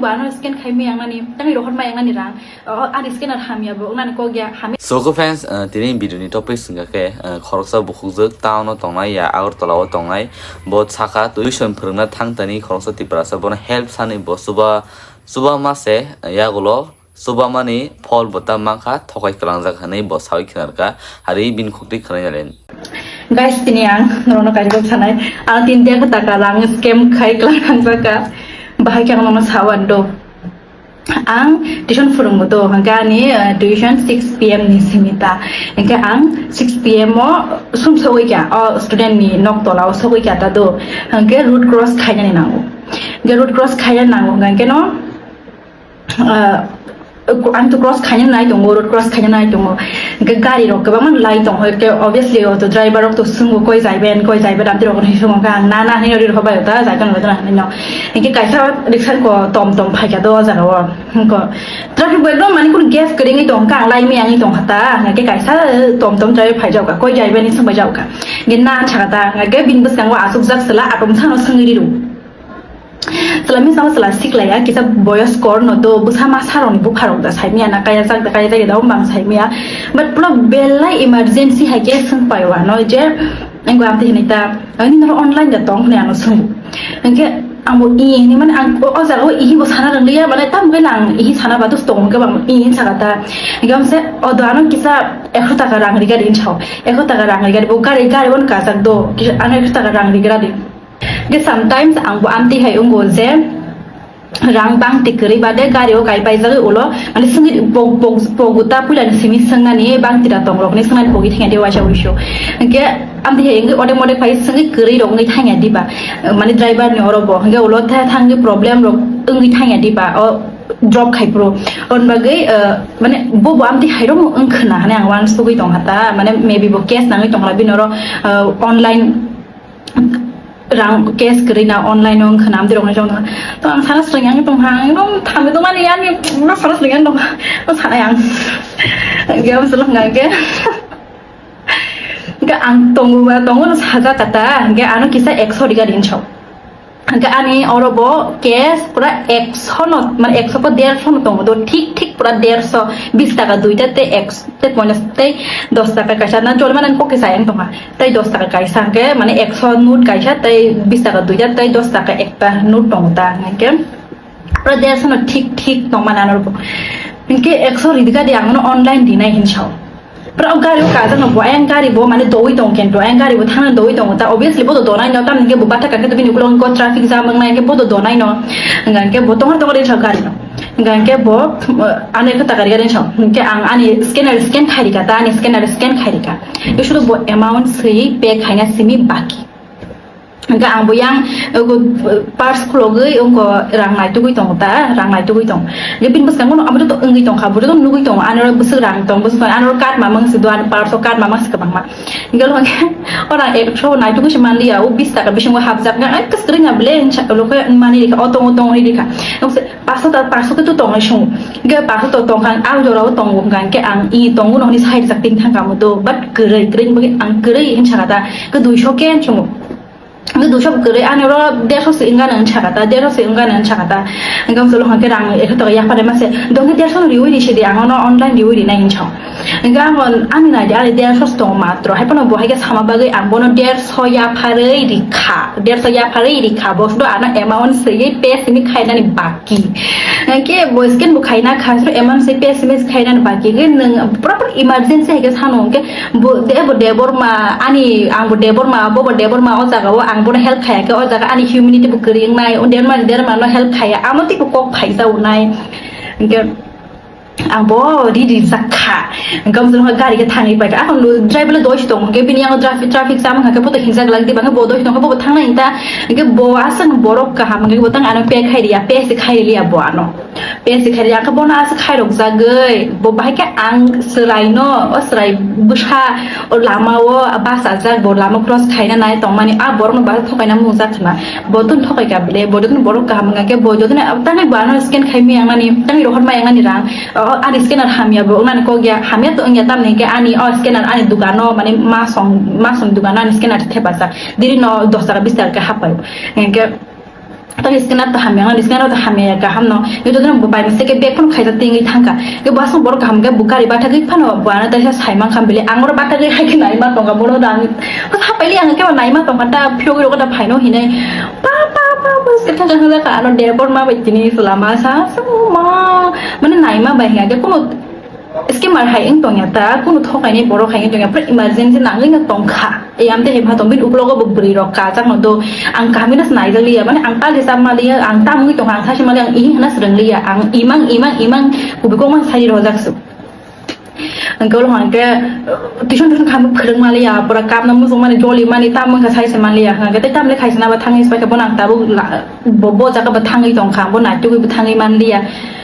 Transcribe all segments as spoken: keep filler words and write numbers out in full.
Bo ano scan khai maya wngnani, tangwi rohor maya wngnani rang. O, ani scanner hamya bo wngnani kok ya, hamya. So, khe friends, uh, tini video ni topic wngkha khe, uh, khoroksa bukhukjwk town o tongnai ya Agartala o tongnai, bo sakha tuition phwrwngna thang tani khoroksa Tiprasa, bono help sani bo chuba, chuba ma se, uh, yagulo chuba mani phol bo ta mankha, thokai kwlangjak hinwi bo sawi khnarkha, ari bini khukti khwnai nalen. Guys, tini ang norokno kaisa kok sanai. Ang tin tiya taka rang scam khai kwlang thangjak kha. Bahai khe ang nono sawan do. Ang tuition phwrwngo do, hwnkhe ani, eh, tuition six P M ni simi ta. Hwnkhe ang six P M o sum sogwi kha, o student ni nok tola o sogwi kha ta do. Hwnkhe road cross khainani nango. Hwnkhe road cross khaina nango, hwnkhe no, ah, ang to cross khaina nai tongo, road cross khaina nai tongo. Hwnkhe gari rok kwbangma lai tongo, hwnkhe obviously auto driver rok to swngo, "Koi jaiben, koi jaiben?" Amtwi rok hinwi swngo, hwnkhe ang, "Na, na," hinwi rw rw hobai ta, jaiben, jaiben, hinwi no. Hwnkhe kaisa riksa ko tom tom phaikha do o jaga o. Hwnkhe traffic bo ekdom mani kunu gap kwrwngwi tong kha, ang lai miyangwi tong kha ta, hwnkhe kaisa tom tom driver phaijak kha, "Koi jaiben?" hinwi swngbaijak kha. Hwnkhe na sakha ta, hwnkhe bini bwskango achukjak chwla atomsano swngwi rw. Chwla misa o chwla siklaya, kisa boyos kor no do, bwsa masa rokni bupha rok da saimaya na, kaya jak da, kaya jak da, omo bang saimaya. But pulo belai emergency hai khe swng pai o ano je, ang bo amtwi hinwi ta, "Ani noro online da tong?" hinwi ano swng. Hwnkhe ang bo i hinwi mane ang o, o jaga o ihi bo sana rwng liya, mane tam khe ang ihi sana ba dos tong hwnkhe bang i hinwi sakha ta. Hwnkhe amse o do ano kisa ekso taka rang rigari hinwi sao. Ekso taka rang rigari bo gari, gari bo kajak do, kisa ano ekso taka rang rigari. Hwnkhe sometimes ang bo amtwi hai wngo je rang bangtwi kwrwi bade gari o kai paijagwi ulo, mane swngwi pog-, pog-, pogu ta puilani simi swngnani bangtwi da tong rok hinwi swngnani pogwi thangya di waisa wuisu. Hwnkhe amtwi hai wngwi odek modek phai swngwi kwrwi rok wngwi thangya diba, mane driver ni oro bo hwnkhe ulo tha-, thangwi problem rok wngwi thangya diba o drop khai phuru. Hwn bagwi, eh, mane bo bo amtwi hai rok wng khwna hinwi ang uansugwi tong kha ta, mane maybe bo case nangwi tong kha bini oro, eh, online rang cash kwrwi na online o wngkha na amtwi rok nai jong to ang sana swrwng yang tong ha ang tong thangwi tong mani ani ma sana swrwng yang tong ha to sana yang ge am swrwng hwnkha hwnkhe hwnkhe ang tongo ba tongo no sajak kha ta hwnkhe ano kisa ekso riga rin sao hwnkhe ani oro bo cash pura ekso no mane ekso ko derso no tongo do thik thik pura derso bis taka duita tei ekso tei ponchas tei dos taka kaisa na jolma nang kokisa yang tong ha. Tei dos taka kaisa hwnkhe, mane, ekso note kaisa, tei bis taka duita, tei dos taka ekta note tongo ta, hwnkhe, pura derso no thik, thik tongmani ano bo. Hwnkhe, ekso ridi gadi ang no online rinai hin sao. Pura o gari o kajak no bo, ayang gari bo, mane, dowi tong kento, ayang gari bo thangna dowi tongo ta, obviously, bo do donai no, tamni hwnkhe bo batha kakhe to bini ukulok traffic jam wngnai, hwnkhe bo do donai no, hwnkhe bo tongor tongor rin sao gari no. Hwnkhe bo, ano ekso taka ridi gadi sao, hwnkhe ang ani scanner scan khairika ta, ani scanner scan khairika. Bwswk bo amount swi pay khaina simi baki. Hwnkhe ang bo yang, uh, purse khulogwi wngkha rang naitugwi tongo ta, rang naitugwi tongo. Hwnkhe bini bwskango abo to wngwi tongkha, bo to nugwi tongo, ano bwswk rang tong, bwswk ano card mamang se do, ano purse o card mamang se kwbangma. Hwnkhe o rang ekso naitugwi se manliya, o bis taka bisingo hapjak, ang kwswk rwngya ble, hinsa lokhe mani rikha, o tongo, tongo hinwi rikha. Paso ta, paso khe to tongnai song. Hwnkhe paso to tongkha, ang jora o tongo hwnkha, hwnkhe ang i tongo no hinwi sai rijak tin thangkha amo to, but kwrwi, kwrwi bagwi ang kwrwi hinwi sakha ta, hwnkhe duiso khe hinwi swngo. Hwnkhe duiso kwrwi, ani oro derso se wngkha hinwi sakha ta, derso se wngkha hinwi sakha ta. Hwnkhe ang solo hwnkhe rang ekso taka yapharwi ma se, do hwnkhe derso no riwi ri se di, ang ono online riwi rinai hinwi sa. Hwnkhe ang ani nai di, ani derso se tongo matro, hai phano bo hai khe sama bagwi ang bono derso yapharwi rikha, derso yapharwi rikha, bo sudo ano amount swiwi pay simi khainani bak. Ki. Hwnkhe bo scan bo khaina kha, sro amount se pay S M S khaina ni baki. Hwnkhe nwng proper emergency hai khe sano hwnkhe bo de-, bo Debbarma, ani, ang bo Debbarma, bo bo Debbarma, o jaga o ang bono help khaya khe, o jaga ani humanity bo kwrwi wngnai, o Debbarma, Debbarma no help khaya, amo tei bo kok phaisa wngnai. Hwnkhe ang bo ready jak kha. Hwnkhe omo chwng gari khe thangwi pai kha. Akhon driver le doi si tong hwnkhe bini yango traffic, traffic jam wngkha khe bo to hinjak lak di, bangkhe bo doi si tong khe bo bo thangnai ta. Hwnkhe bo aswk borok kaham hwnkhe bo tang ano pay khai riya, pay se khai liya bo ano. Pay se khai riya khe bono aswk khairok jagwi bo bahai khe ang chwrai no, o chwrai bwsa o lama o bachajak, bo lama cross khaina nai tongmani, a borok no bahai thokaina mung jak khna. Bo tun thokai kha bile, bo tun borok kaham wngkha khe bo jotoni tangwi bo ano scan khai maya wngnani, tangwi rohor maya wngnani rang. O, ani scanner hamya bo wngnani kok ya, hamya to wngya, tamni hwnkhe ani o scanner ani dukano, mane, masong, masong dukano ani scanner thepajak. Diri no dos taka, bis taka khe hapai. Hwnkhe Tei scanner to hamya, nang scanner to hamya kaham no. Ito dino bo bai mistake ke bag phano khaijak tingwi thangka. Ke bo aswk borok kaham ke bo gari bathagwi phano bo ano taisa sai mankha bile ang oro bathagwi hai khe naima tongkha bono da ang. Ko sapaili ang ke naima tongkha ta phirogwi rokha ta phaino hinai. Pa pa pa pa se thangka thangka ano der bor ma bai tini lama sa sa ma. Mane naima bai hinga ke kono Scammer hai wng tongya ta, kunu thokaini borok hai wng tongya, pura emergency nangwi no tongkha. Ei amte hai pha tong, bini uklogo bo bwrwi rok kajak no do, ang kaham no se naijak liya, mane ang pal hisab ma liya, ang tamwi tongkha, ang sachi ma liya, ang ihi hana swrwng liya, ang imang, imang, imang, kubui kok ma sai rojak su. Ang kolo hwnkhe, tuition, tuition khamwi phwrwng ma liya, pura kam no muchung mani, joli mani, tam wngkha sai se ma liya, hwnkhe tei tam le khaisa na ba thangwi se paikha, bono ang tabuk la-, bo, bo jaga bo thangwi tongkha, bo naitugwi bo thangwi man liya.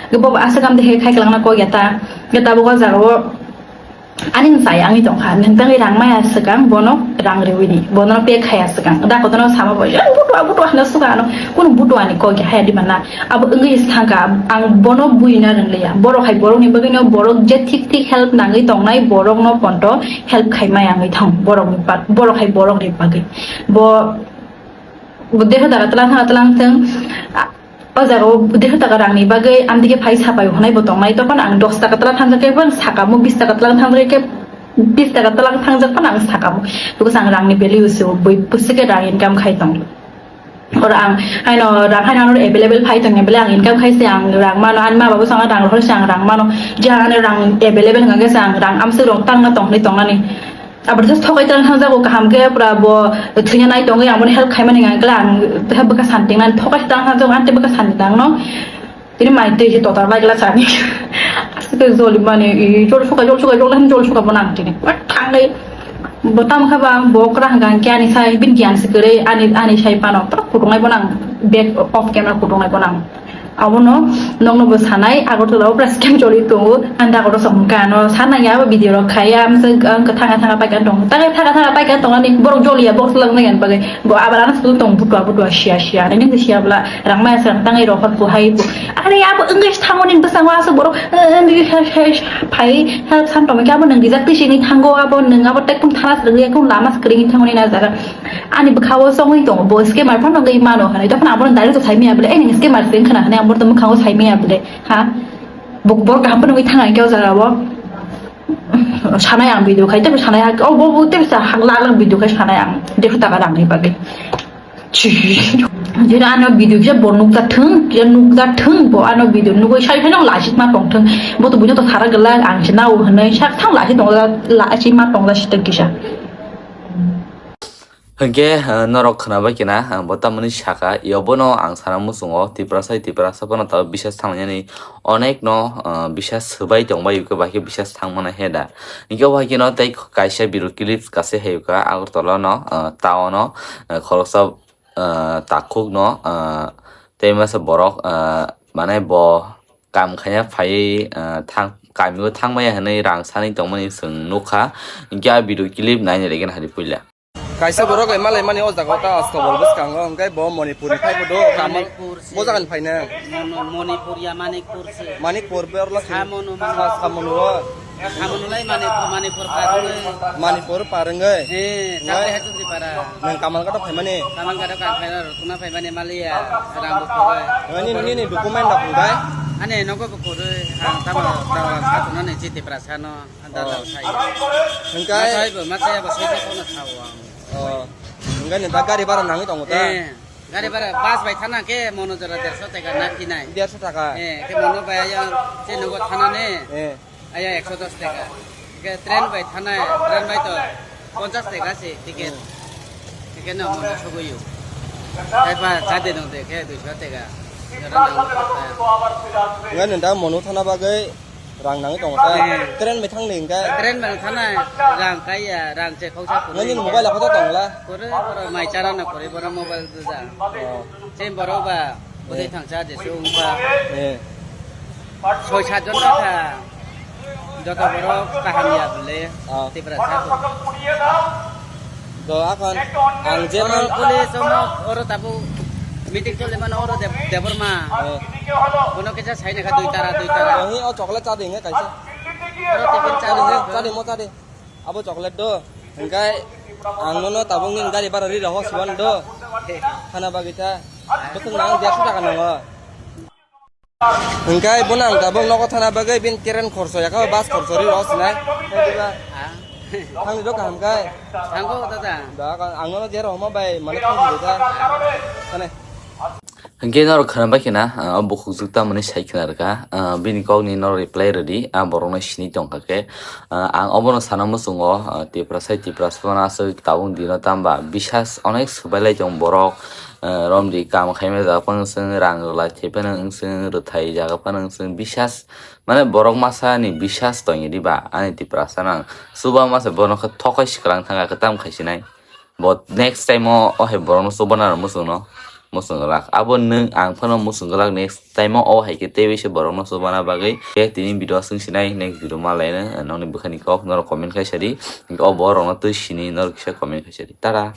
Bo aswk amte hai khai kwlangna kok ya ta. Khe tabuk o jaga o ani bwsai wngwi tongkha, nwng tangwi rang maya swkang bono rang riwi di, bono pay khaya swkang. Da kotorno sama bo, "Yang butua, butua," hwnwi swkang ano, kunu butua ni kok ya haya di mana. Abo wngwi se thangkha, ang bono buina rwngliya. Borok hai borokni bagwino borok je thik thik help nangwi tongnai borokno ponto help khai maya wngwi thang borokni ba-, borok hai borokni bagwi. Bo, bo deho daga tlang thang tlang thang. O jaga o deho taka rang ni bagwi amtike phai sapai hwnai bo tongnai, tokon ang dos taka tlang thangjak khe phano sakamo, bis taka tlang thangjak khe, bis taka tlang thangjak phano ang sakamo, because ang rang ni value se o bui bwswk khe rang income khai tong. Oro ang haino rang haino ano available phai tong bele ang income khai se ang rang mano, ani ma baba song rang rohor se ang rang mano, je ano rang available hwnkha khe se ang rang amswk rok tangna tong hinwi tongnani. Abo just thokai tang thangjago kaham khe pura bo thwina nai tongwi ang bono help khaimani hwnkha khe ang tei bwkha santi nang thokai tang thangjago ang tei bwkha santi nang no. Tini mai twi se total lai glass ani. Aswk khe joli mani, i jol suka, jol suka, jol suka, jol suka bo nang tini. Thangwi bo tam kha ba bo kwrang hwnkha khe ani sai bini giyan se kwrwi ani, ani sai phano pura kutung nai bo nang back off camera kutung nai bo nang. Abono nokno bo sanai, Agartala o pura scam choli tongo. Ang da kotor song kha ano sana ya abo video rok khai, ang se, ang thanga thanga paikha tong. Thanga thanga paikha tong ani borok joli ya, borok swlwng nai ani bagwi. Bo abar ano sul tong butua butua sia sia. Ani nang sia bla rang maya se rang tangai rok hot bo hai bo. Are abo English thango ni bwskango aswk borok, eh, eh, phai help san tong khe abo nang rijak twi sini thango abo nang abo tekung thana swrwng ya kung lama swrwng thango ni na jaga. Ani bwkha o chongwi tongo, bo scammer phano wngwi mano hwnwi. Tokon ang bono direct o sai maya bwle, "Ei, nwng scammer se wngkha na," hwnwi ang bono mwkhang o sai maya bwle, ha? Bo, bo kaham phano wngwi thang ang khe o jaga o. Sanai ang video khai, tei sanai ang, o bo, bo tei sa hak lak lak video khai sanai ang, deho taka rang ni bagwi. Chi. Jera ano video kisa bo nukjak thung, kisa nukjak thung, bo ano video nugwi sai phano lachit ma tong thung. Bo to buino to sara gwlak, ang se nao hwnwi sak thang lachit tong, lachit ma tong lachit kisa. Hwnkhe, ah, norok khwnabai kena, ah, bo tamoni saka, yobono ang sana muchungo, Tiprasa, Tiprasa bono tabuk bisas thanglainani onekno, ah, bisas swbai tongbai, bai khe bisas thangmana he da. Hwnkhe o hai kheno tei kaisa video clip kase hai kha Agartala no, ah, town o, ah, khoroksa, ah, takhuk no, ah, tei masa borok, ah, mane bo kam khaina phaiwi, ah, thang, kamio thangmaya hwnwi rang sanwi tongmani chwng nukha. Hwnkhe a video clip naina legena hari puila. Kaisa borok bai malaimani o jaga o ta astobol bwskango, hwnkhe bo Manipur ni phaibo do, tamo Manipur se. Bo jaga ni phaina. Mono-, Manipur ya Manikpur se. Manikpur be orla se. Samonu, Sa-, Samonu o. Samonu lai Manipur, Manipur par wngwi. Manipur par wngwi. Eh, Ngai. Tate hai Chukri para. Nang Kamalghat o phaimani. Kamalghat o kang phaina rw tuna phaimani maliya, rang bo kwrwi. Nini, nini document rok hwnkhe? Ani nogo bo kwrwi, ang tamo, tamo, katunani chiti prasa no. Anta Oh. Dal sai. Hwnkhe? Masai bo, masai bo, sai bo, kono sao ang. Oh. Hwnkhe nini da gari bara nangwi tongo ta? Eh, gari bara bus bai thana khe mono jora derso taka na kinai. Derso taka? Eh, khe mono bai ayang, se nogo thana ne. Eh. Ayang ekso dos taka. Khe train bai thana, train bai to ponchas taka se ticket. Hmm. Khe no mono sogoyo. Kaipa chade nong de khe duiso taka. Jora nang. Hwnkhe nini da mono thana bagwi Rang nangwi tongo ta? Eh. Train bai thangdi hwnkhe? Train bai thana rang kaiya, rang che khoksa kwrwi. Nini mobile apha tongla? Kwrwi, kwrwi, mai chara no kwrwi, borok mobile duja. Oh. Che borok ba, bwdwi Eh. thangsa jesu wngba. Eh. Soi sat jon kha. Joto borok kaham ya bwle. Oh. Tipra sa. Do akhon ang je man Oro police omo, oro tabu meeting chole mano, oro Deb-, Debbarma. Eh. Bono kisa sai nakha dui tara, dui tara. Ohi o chocolate cha de nge kaisa. Oro tiffin cha Cha de, de. cha de mo cha de. Abo chocolate do. Hingkai ang nono tabuk nini gari bara ri roho siban do. Khana bagwi ta. Bwswk nang, dersho taka nango. Hwnkhe bono ang tabuk nogo thana bagwi bini train khorso, yakha bus khorso ri rw sinai. Thangdi do kaham khai. Thango, dada. Da, ang nono je rw ma bai, mane thangdi da. Thane. Hwnkhe norok khwna bai khna, ah, o bukhuk juk tamoni sai khna rwkha, ah, bini kokni no reply rwdi, ah, borokno sini tongkha khe, ah, ang obono sana muchungo, ah, Tiprasa, Tiprasa phano aswk tabuk dino tamba bisas onek swbailai tong borok, ah, romdi kam khaima jaga phano wngswng, rang rwlai thai phano wngswng, rwthai jaga phano wngswng, bisas, mane borok masa ni bisas tongya diba, ani Tiprasa nang chuba masa bono khe thokai swkang thangkha khe tamo khaisinai. Bo next time o, o hai borokno chubana rw muchungno, muchung glak. Abo nwng ang phano muchung glak next time o, o hai khe teiwi se borokno chubana bagwi. Khe tini video swng sinai next video ma laino, nokni bwkhani kok norok comment khai sadi. O borokno twi sini norok kisa comment khai sadi. Tara.